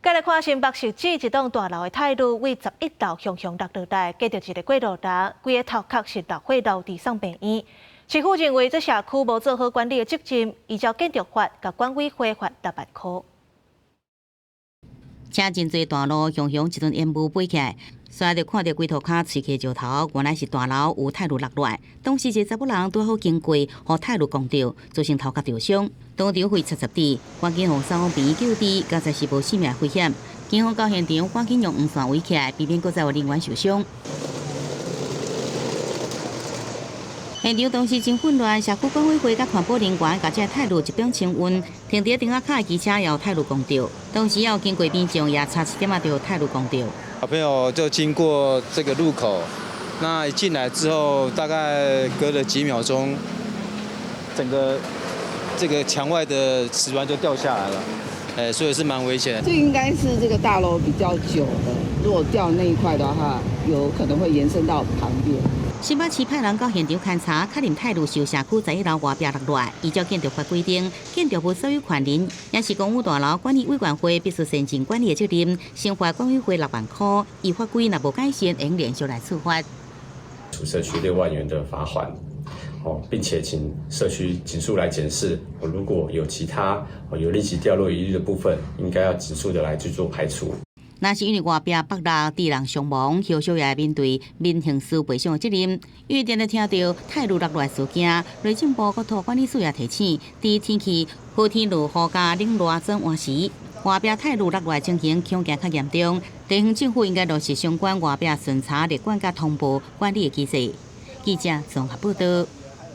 再來看新北市一棟大樓的鐵路位11樓雄雄落落來，隔著一个過路人，規个頭殼是落血流地送病院。市府認為這社區無做好管理的責任，依照建築法共管委會罰6萬箍。車真濟大路，雄雄一陣煙霧飛起來，煞就看著規塗跤碎塊石頭，原來是大樓有鐵路落落來。當時一个查某人拄好經過，予鐵路摃著，造成頭殼著傷，當場血70滴，趕緊予送往病院救治，佳哉是無性命危險。警方到現場，趕緊用黃線圍起來，避免閣再有人員受傷。現場當時真混亂，社區管委會佮環保人員共這個鐵路集中清運，停佇頂仔跤的機車也予鐵路摃著，當時也有經過民眾也差一點仔就予鐵路摃著。小朋友就經過這個路口，那一進來之後，大概隔了幾秒鐘，整個這個牆外的瓷磚就掉下來了，哎，所以是蠻危險的。這應該是這個大樓比較久的，如果掉那一塊的話，有可能會延伸到旁邊。新北市派人到現場勘查，確認鐵路是由社區十一樓外壁落落來。依照建築法規定，建築物所有權人也是公有大樓管理委員會必須善盡管理的責任，懲罰管委會6萬箍，依法規若無改善，會連續來處罰。處社區6萬元的罰鍰，哦，並且請社區盡速來檢視，如果有其他有立即掉落疑慮的部分，應該要盡速的來去做排除。若是因為外壁剝落，致人傷亡，後續也會面對民刑事賠償的責任。因為定定聽著鐵路落落來事件，內政部國土管理署也提醒，佇天氣好天落雨佮冷熱轉換時，外壁鐵路落落來情形恐驚較嚴重。地方政府應該落實相關外壁巡查、列管佮通報管理的機制。記者綜合報導。